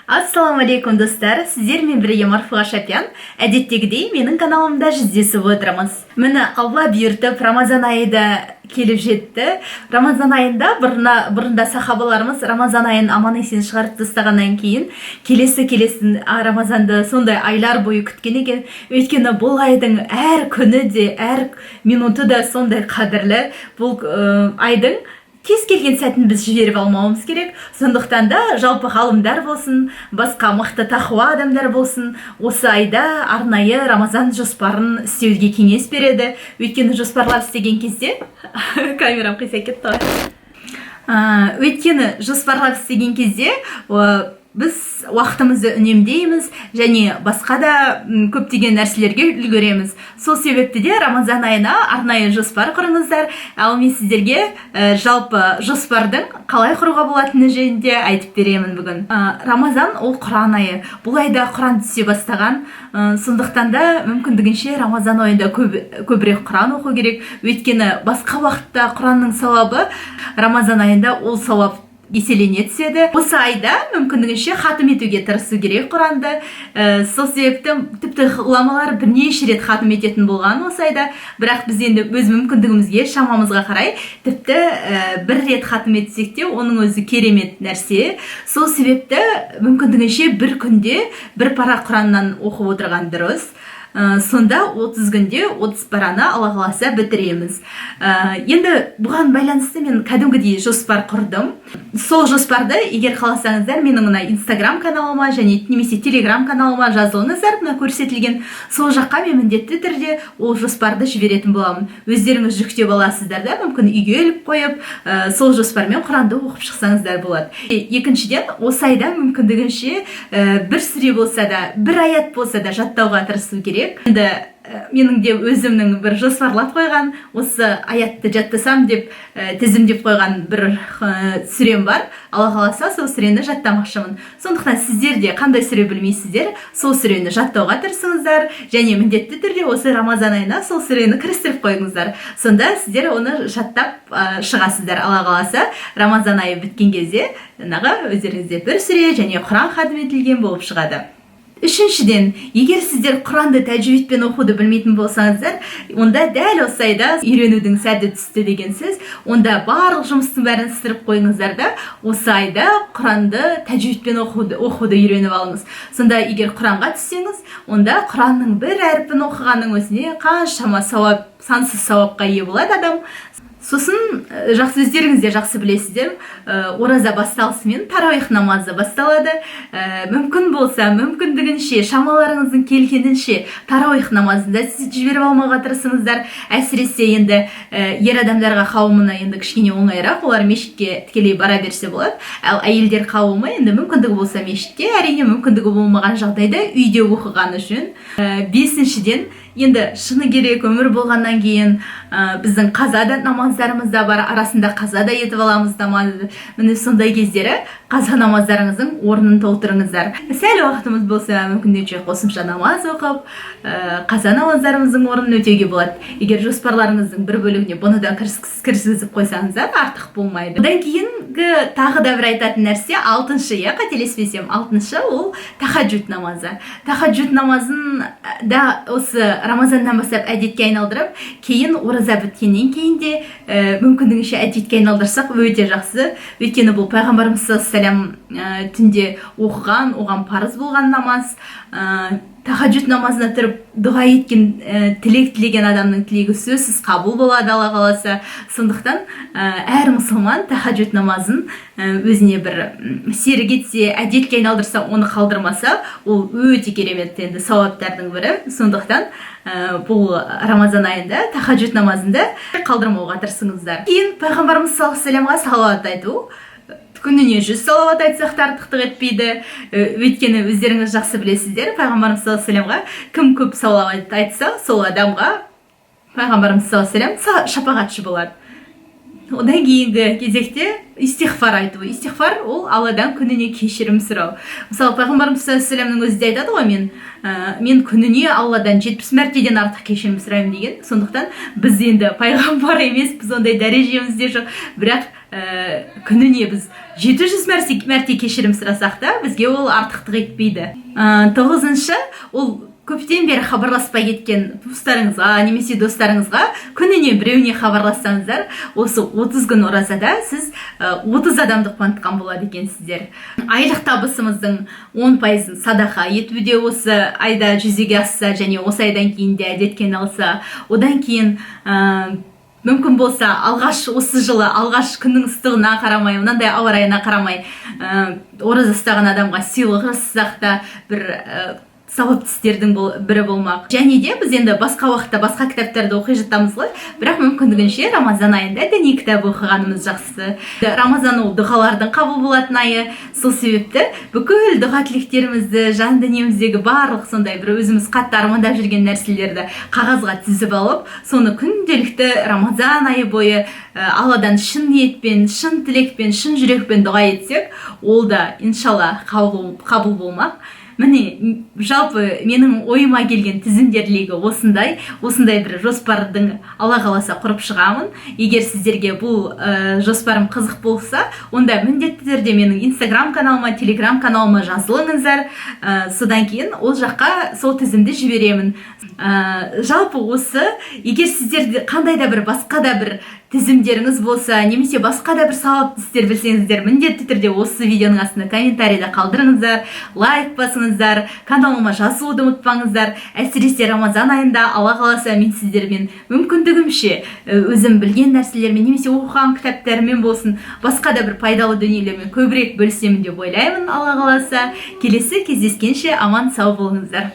Ассалаумағалейкум, достар! Сіздермен бірге Марфуға Шапиян. Әдеттегідей менің каналымда жүздесіп отырмыз. Міне, Алла бұйыртып, Рамазан айы да келіп жетті. Рамазан айында бұрында сахабаларымыз Рамазан айын аман есен шығарып тастағаннан кейін келесі келесін Рамазанды сондай айлар бойы күткен екен. Өйткені бұл айдың әр күні де, әр минуты да сондай қадірлі. Бұл айдың кез келген сәтін біз жіберіп алмауымыз керек. Сондықтан да жалпы ғалымдар болсын, басқа мықты тақуа адамдар болсын, осы айда арнайы Рамазан жоспарын істеуге кеңес береді. Өйткені жоспарлар істеген кезде, камерам қисайып кетті ғой. Өйткені жоспарлап істеген кезде біз уақытымызды үнемдейміз және басқа да көптеген нәрселерге үлгереміз. Сол себепті де Рамазан айына арнайы жоспар құрыңыздар. Ал мен сіздерге жалпы жоспардың қалай құруға болатыны жөнінде айтып беремін бүгін. Рамазан ол Құран айы. Бұл айда Құран түсе бастаған. Сондықтан да мүмкіндігінше Рамазан айында көбірек Құран оқу керек. Өйткені басқа уақытта Құранның сауабы, Рамазан айында ол сауап еселене түседі. Осы айда мүмкіндігінше хатым етуге тырысу керек Құранды. Сол себепті тіпті ғұламалар бірнеше рет хатым ететін болған осы айда. Бірақ біз енді өз мүмкіндігімізге, шамамызға қарай тіпті бір рет хатым етсек те, оның өзі керемет нәрсе. Сол себепті мүмкіндігінше бір күнде бір пара Құраннан оқып отырған дұрыс. Сонда 30 күнде 30 параны, Алла қаласа, бітіреміз. Енді бұған байланысты мен кәдімгідей жоспар құрдым. Сол жоспарды, егер қаласаңыздар, менің мына Инстаграм каналыма және немесе Телеграм каналыма жазылыңыздар. Мына көрсетілген сол жаққа мен міндетті түрде ол жоспарды жіберетін боламын. Өздеріңіз жүктеп аласыздар да, мүмкін, үйге іліп қойып, сол жоспармен Құранды оқып шықсаңыздар болады. Екіншіден, осы айда мүмкіндігінше бір сүре болса да, бір аят болса да жаттауға тырысу керек. Енді менің де өзімнің бір жоспарлап қойған, осы аятты жаттасам деп тізімдеп қойған бір сүрем бар. Алла қаласа, сол сүрені жаттамақшымын. Сондықтан сіздер де қандай сүре білмейсіздер, сол сүрені жаттауға тырысыңыздар және міндетті түрде осы Рамазан айына сол сүрені кірістіріп қойыңыздар. Сонда сіздер оны жаттап шығасыздар. Алла қаласа, Рамазан айы біткен кезде жаңағы өздеріңізде бір сүре және Құран хатым етілген болып шығады. Үшіншіден, егер сіздер Құранды тәжвидпен оқуды білмейтін болсаңыздар, онда дәл осы айда үйренудің сәті түсті деген сөз. Онда барлық жұмыстың бәрін ысырып қойыңыздар да, осы айда Құранды тәжвидпен оқуды үйреніп алыңыз. Сонда егер Құранға түссеңіз, онда Құранның бір әрпін оқығанның өзіне қаншама сауап, сансыз сауапқа ие болады адам. Сосын жақсы, өздеріңіз де жақсы білесіздер, ораза басталысымен тарауих намазы басталады. Мүмкін болса, мүмкіндігінше, шамаларыңыздың келгенінше тарауих намазын да сіз жіберіп алмауға тырысыңыздар. Әсіресе енді ер адамдарға, қауымына енді кішкене оңайырақ, олар мешітке тікелей бара берсе болады. Ал әйелдер қауымы енді мүмкіндігі болса мешітте, әрине, мүмкіндігі болмаған жағдайда үйде оқығаны жөн. Бесіншіден, енді шыны керек, өмір болғаннан кейін біздің қаза да намаздарымыз да бар, арасында қаза да етіп аламыз намазды. Міне, сондай кездері қаза намаздарыңыздың орнын толтырыңыздар. Сәл уақытымыз болса, мүмкіндігінше қосымша намаз оқып, қаза намаздарымыздың орнын өтеуге болады. Егер жоспарларыңыздың бір бөлігіне бұны да кіргізіп қойсаңыздар, артық болмайды. Одан кейінгі тағы да бір айтатын нәрсе, алтыншы, иә, қателеспесем, алтыншы, ол тахаджуд намазы. Тахаджуд намазын да осы Рамазаннан бастап әдетке айналдырып, кейін ораза біткеннен кейін де мүмкіндігінше әдетке айналдырсақ, өте жақсы. Өйткені бұл пайғамбарымыз саллаллаху алейхи түнде оқыған, оған парыз болған намаз. Тахаджуд намазына тұрып дұға еткен, тілек тілеген адамның тілегі сөзсіз қабыл болады, Алла қаласа. Сондықтан әр мұсылман тахаджуд намазын өзіне бір серік етсе, әдетке айналдырса, оны қалдырмаса, ол өте керемет енді сауаптардың бірі. Сондықтан бұл Рамазан айында тахаджуд намазын да қалдырмауға тырысыңыздар. Кейін пайғамбарымыз саллаллаху алейхи салауат айту. Күніне 100 салауат айтсақ та, артықтық етпейді. Өйткені өздеріңіз жақсы білесіздер, пайғамбарымыз саллаллаху алейхи кім көп салауат айтса, сол адамға пайғамбарымыз саллаллаху алейхи шапағатшы болады. Одан кейінгі кезекте истиғфар айту. Истиғфар ол Алладан күніне кешірім сұрау. Мысалы, пайғамбарымыз саллаллаху алейхи өзі де айтады ғой, мен күніне Алладан 70 мәртеден артық кешірім сұраймын деген. Сондықтан біз енді пайғамбар емеспіз, ондай дәрежеміз де жоқ, бірақ күніне біз 700 мәрте кешірім сұрасақ та, бізге ол артықтық етпейді. Тоғызыншы, ол көптен бері хабарласпай кеткен туыстарыңызға немесе достарыңызға күніне біреуіне хабарлассаңыздар, осы 30 күн оразада сіз 30 адамды қуантқан болады екенсіздер. Айлық табысымыздың 10%-ын садақа ету де осы айда жүзеге асса және осы айдан кейін де әдетке айналса. Одан кейін мүмкін болса, алғаш осы жылы алғаш күннің ыстығына қарамай, мынандай ауа райына қарамай, ораза ұстаған адамға сыйлық жасасақ та, бір сауапты істердің бірі болмақ. Және де біз енді басқа уақытта басқа кітаптарды оқи жатамыз ғой, бірақ мүмкіндігінше Рамазан айында діни кітап оқығанымыз жақсы. Рамазан ол дұғалардың қабыл болатын айы. Сол себепті бүкіл дұға тілектерімізді, жан дүниеміздегі барлық сондай бір өзіміз қатты армандап жүрген нәрселерді қағазға тізіп алып, соны күнделікті Рамазан айы бойы Алладан шын ниетпен, шын тілекпен, шын жүрекпен дұға етсек, ол да иншалла қабыл болмақ. Міне, жалпы менің ойыма келген тізімдер легі осындай. Осындай бір жоспардың, Алла қаласа, құрып шығамын. Егер сіздерге бұл жоспарым қызық болса, онда міндетті түрде менің Инстаграм каналыма, Телеграм каналыма жазылыңыздар. Содан кейін ол жаққа сол тізімді жіберемін. Жалпы осы, егер сіздерде қандай да бір басқа да бір тізімдеріңіз болса немесе басқа да бір сауапты істер білсеңіздер, міндетті түрде осы видеоның астына комментарийда қалдырыңыздар, лайк басыңыздар, каналыма жазылуды ұмытпаңыздар. Әсіресе Рамазан айында, Алла қаласа, мен сіздермен мүмкіндігімше өзім білген нәрселермен немесе оқыған кітаптарыммен болсын, басқа да бір пайдалы дүниелермен көбірек бөлісемін деп ойлаймын, Алла қаласа. Келесі кездескенше аман сау болыңыздар.